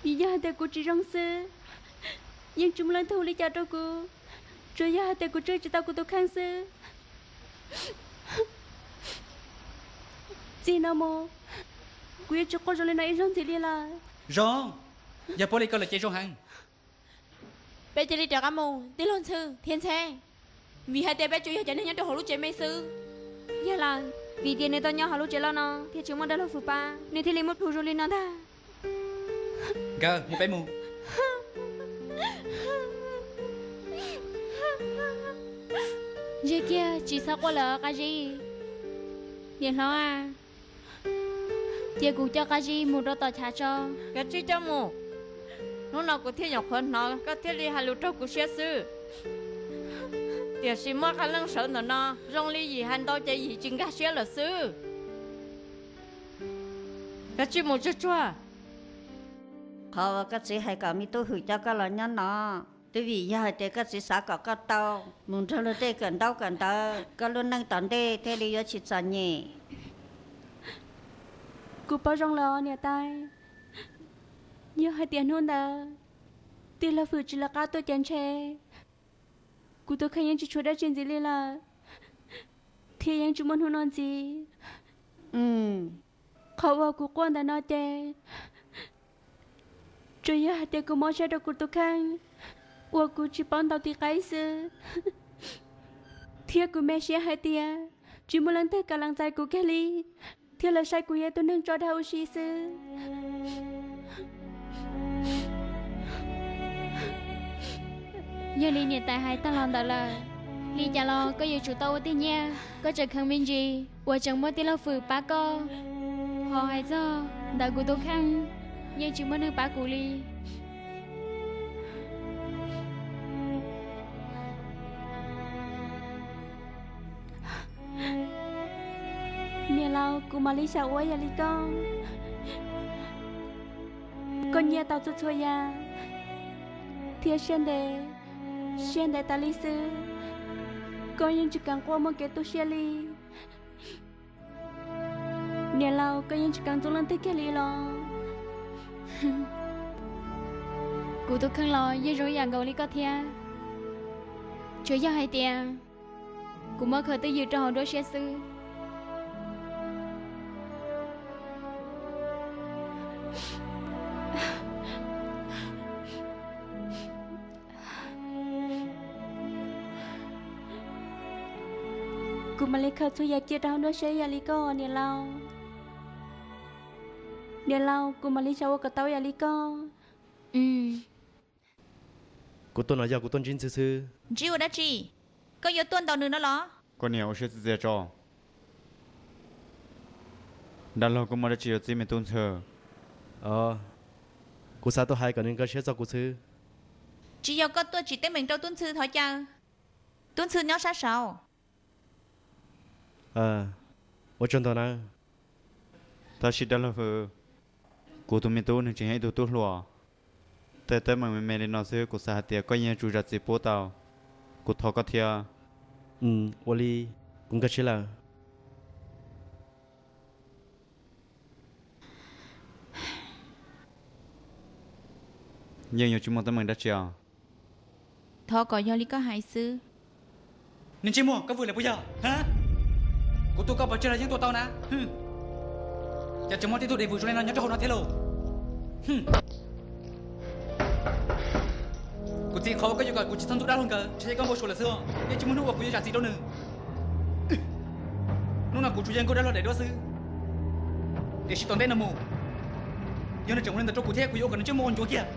Vim yog hais tias kuv tsis zoo xwb, yeej tsis muaj leej twg ua li cas rau kuv, tsuas yog hais tias kuv tswj tsis tau kuv tus kheej xwb. Txij no mus, kuv yuav tsis quaj zoo li no ib zaug ntxiv li lawm. Zoo, yog paub li ko lawm ces zoo heev. Peb cia li rov qab mus, tij laug Ntxhw thiab Ntxheb, vim hais tias peb tsuas yog cov neeg nyob rau hauv lub tsev me xwb. Yog lawm, vim tias nws tau nyob hauv lub tsev loj no thiaj tsis muaj dab laug Fwm pab, nws thiaj li muaj plhus zoo li no ntag. Nkawd mus, peb mus. Ntshe kiag tsis txhob quaj lawm Qab Zib. Niam hlob a, cia kuv coj Qab Zib mus rau tom chav tso. Kav tsij coj mus. Hnub no kuv thiaj nyuam qhuav hnov koj thiaj li hais lus raug kuv siab xwb. Tiam sis muaj qee leej sawv ntawm no zoo li yim hais ntau ces yim tsis nkag siab lawm xwb. Kav tsij mus tsuag tsuag. Qhov uas koj txiv hais kom me tub Hwm coj koj los nyob no, twb vim yog hais tias koj txiv xav kom koj tau mus nrog luag tej kawm ntaub kawm ntawv, koj lub neej tom ntej thiaj li yuav tsis txom nyem. Kuv paub zoo lawm niam tais. Yog hais tias hnub ntawd tij laug Fwm tsis lawv qab tuaj ces ntshe kuv tus kheej yeej tsis tshuav dab tsi ntxiv li lawm, thiab yeej tsis muaj hnub no ntxiv. Qhov uas kuv quaj ntawm no ces tsuas yog hais tias kuv mob siab rau kuv tus kheej uas kuv tsis paub ntaus tiv qaib xwb, thiab kuv me siab hais tias tsis muaj leej twg kam lees txais kuv kiag li, thiab lawv saib kuv yog tus neeg tso dag ua si xwb. Yog li niam tais hais tag los ntawd lawm, li cas los koj yuav tsum tau ua tib nyiaj, koj tseem kheev me ntsis uas tseem muaj tij laug Fwm pab koj. Ho hais txog ntawm kuv tus kheej, yeej tsis muaj neeg pab kuv li. Niam laus, kuv mam li xyaum ua yam li koj. Koj nyiaj tau txhua txhua yam thiab siab ntev, siab ntev tas li xwb, koj yeej tsis kam quaj muaj kev tu siab li. Niam laus, koj yeej tsis kam ntxub leej twg kiag li los? Kuv tus kheej los yeej zoo ib yam nkaus li koj thiab, tsuas yog hais tias kuv muab khaws twj ywm rau hauv nruab siab xwb. Kuv mam li khaws txhua yam cia rau hauv nruab siab yam li koj niam laus. Niam laus, kuv mam li xyaum ua kom tau yam li koj. Kuv tuaj no yog kuv tuaj ntsib Ntxhw xwb. Ntsib ua dab tsi? Koj yuav tuaj ntaus nws no los? Koj niam, ua siab txias txias tso. Dab laug, koj muaj dab tsi yuav txib me tub Ntxhw? Kuv xav tuaj hais kom nws nkag siab txog kuv xwb. Tsis yog koj tuaj tsim teeb meem rau tub Ntxhw thov caw. Tub Ntxhw nyob sab saud. Ua tsaug ntau na. Tab sis dab laug Fwm, kuv tus me tub nws tseem yog ib tug tub hluas. Tej teeb meem me me li no xwb kuv xav hais tias koj yeej yuav tsum zam txim pub tau. Kuv thov koj thiab. Ua li, kuv nkag siab lawm. Yeej yuav tsis muaj teeb meem dab tsi os. Thov kom yog li koj hais xwb. Niag ntsej muag, koj vwm lawm puas yog? Kuv tus koj pov tseg los yeej tua tau na. Cas tseem muaj tib tug dev vwm zoo li no nyob rau hauv no thiab lauj? Kuv txiv, qhov uas koj yuav kom kuv tsis txhob ntxub dab laug nkawd ntshe yog koj npau suav lawm xwb os. Yeej tsis muaj hnub uas kuv yuav zam txim rau nws. Hnub no kuv tsuas yog nkauj dab laug daim duab xwb, tiam sis tom ntej no mus, yog nws tseem ua li ntawd rau kuv thiab kuv yuav ua kom nws ntsej muag ua ncuav kiag.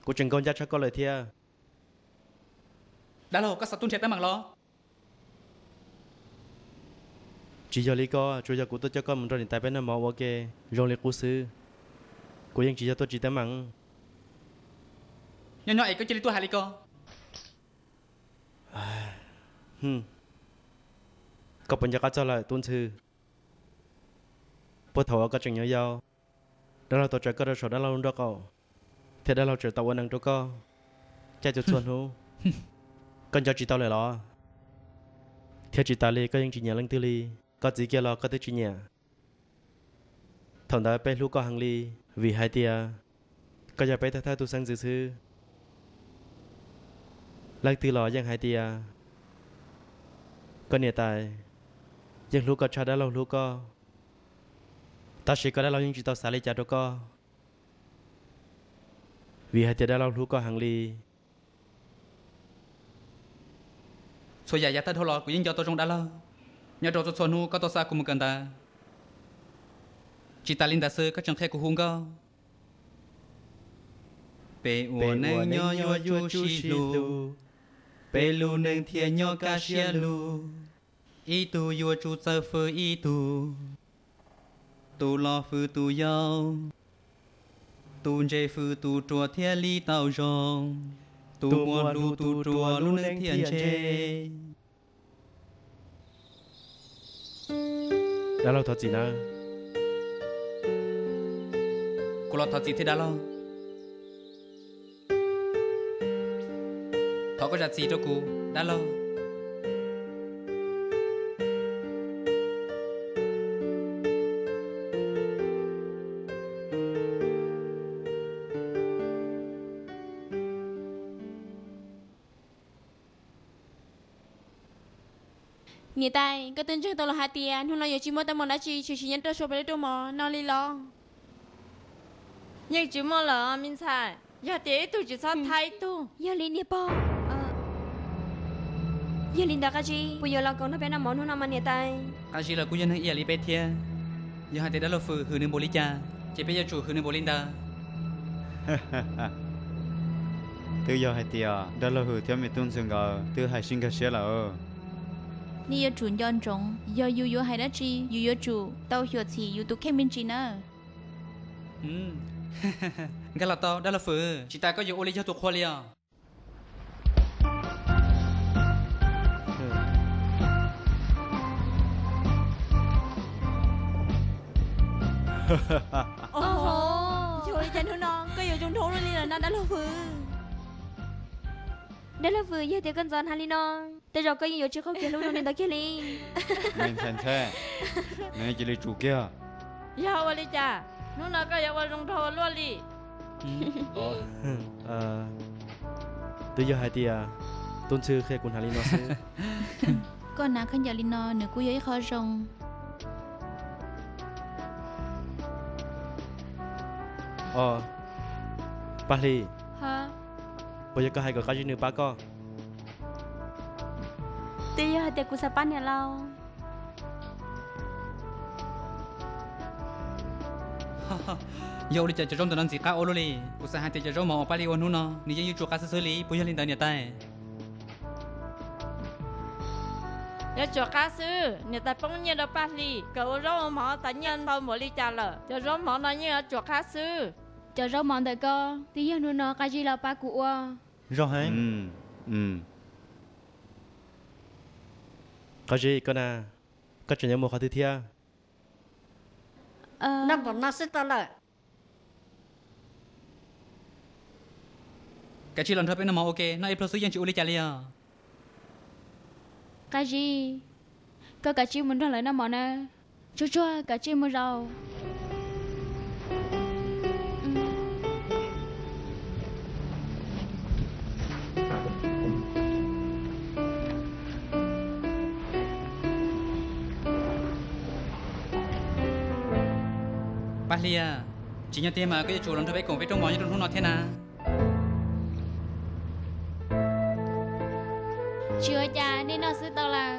Kuv tseem nkauj ncaj tshaj koj lawm thiab. Dab laug, koj xav tuaj nrhiav teeb meem los? Tsis yog li ko, tsuas yog kuv tuaj coj koj mus nrog niam tais peb noj mov ua ke zoo li qub xwb. Kuv yeej tsis yog tuaj tsim teeb meem. Nyob nyob es koj cia li tuaj hais li ko. Koj puas nco qab txog lawm tub ntxhw? Puag thaum uas koj tseem nyob yau, dab laug tau tsaws koj rau saum dab laug lub nraub qaum, thiab dab laug tseem tau ua neeg rau koj, caij txhua txhua hnub. Koj nco tsis tau lawm los? Thiab tsis tas li koj yeej tsis nyiam leej twg li, koj txiv kiag los koj twb tsis nyiam. Thaum ntawd peb hlub koj heev li, vim hais tias koj yog peb thawj thawj tus xeeb ntxwv xwb. Leej twg los yeej hais tias koj niam tais yeej hlub koj tshaj dab laug hlub koj, tab sis koj dab laug yeej tsis tau xav li cas rau koj, vim hais tias dab laug hlub koj heev li. Txhua yam yav tag dhau los kuv yeej nco tau zoo dab laug, nyob rau txhua txhua hnub koj tau xa kuv mus kawm ntawv. Tsis tas li ntawd xwb koj tseem qhia kuv hu nkauj. Peb ua neej nyob yuav tsum sib hlub, peb lub neej thiaj nyob kaj siab lug. Ib tug yuav tsum txawj fwm ib tug, tus laus fwm tus yau, tus ntse fwm tus ruam thiaj li tau zoo, tus muaj hlub tus ruam lub neej thiaj ntse. Dab laug thov txim nawb. Kuv los thov txim thiab dab laug. Thov koj zam txim rau kuv dab laug. Niam tais, koj twb ntseeg tau los hais tias hnub no yuav tsis muaj teeb meem dab tsi tshwm sim nyob rau saum peb lub rooj mov no li los? Yeej tsis muaj lawm me ntxhais, yog tias ib tug tsis txhob thab ib tug. Yog li niam pog. Yog li ntawd Qab Zib puas yuav los koom nrog peb noj mov hnub no mas niam tais? Qab Zib los kuj yog neeg ib yam li peb thiab, yog hais tias dab laug Fwm hwm nws npaum li cas ces peb yuav tsum hwm nws npaum li ntawd. Twb yog hais tias dab laug Fwm thiab me tub ntxhw nkawd twb hais sib nkag siab lawm. Nej yuav tsum nco ntsoov, yog yus yuav hais dab tsi yus yuav tsum tau xyuam xim yus tus kheej me ntsis nawb. Nkag los tau dab laug Fwm, tsis tas koj yuav ua li yog tus qhua li os. Yog li cas hnub no koj yuav zoo nraug luaj li lawm na dab laug Fwm? Dab laug Fwm, yog tias koj ntxov hnav li no, tej zaum koj yeej yuav tsis qaug kiag hlub zoo li ntawd kiag li. Me ntxhais ntxhais, nws cia li tsum kiag. Yog ua li cas hnub no koj yuav ua zoo nraug ua luaj li? Twb yog hais tias tub ntxhw qhia kuv hnav li no xwb. Koj hnav khaub ncaws li no nws kuj yog ib qho zoo. Paj Hli, puas yog koj hais kom Qab Zib nws pab koj? Twb yog hais tias kuv xav pab niam laus. Yog ua li cas cov zaub ntawm no ntxim qab ua luaj li. Kuv xav hais tias cov zaub mov uas Paj Hli ua hnub no nws yeej yuav tsum qab xwb xwb li, puas yog li ntawd niam tais? Yuav tsum qab xwb, niam tais poob nyiaj rau Paj Hli kom ua zaub ua mov tas nyiaj ntau npaum li cas lawm, cov zaub mov no yeej yuav tsum qab xwb. Cov zaub mov ntawm koj twb yog hnub no Qab Zib los pab kuv ua. Zoo heev. Qab Zib, koj na, koj tseem yuav mus qhov twg thiab? Noj npaum no xwb tau lawm. Kav tsij los nrog peb noj mov ua ke, noj ib pluag xwb yeej tsis ua li cas li os. Qab Zib, koj kav tsij mus nrog lawv noj mov na. Tsuag tsuag kav tsij mus zaum. Paj Hli, tsim nyog tiag mas koj yuav tsum los nrog peb koom peb rooj mov nyob rau hnub no thiab na. Tsis ua cas, nej noj xwb tau lawm.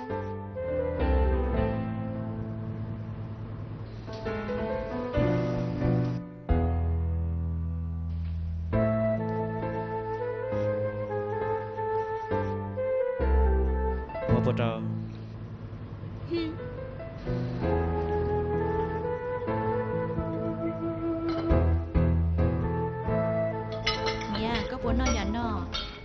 Ua puas rau? Niam, koj Puas noj yam noj?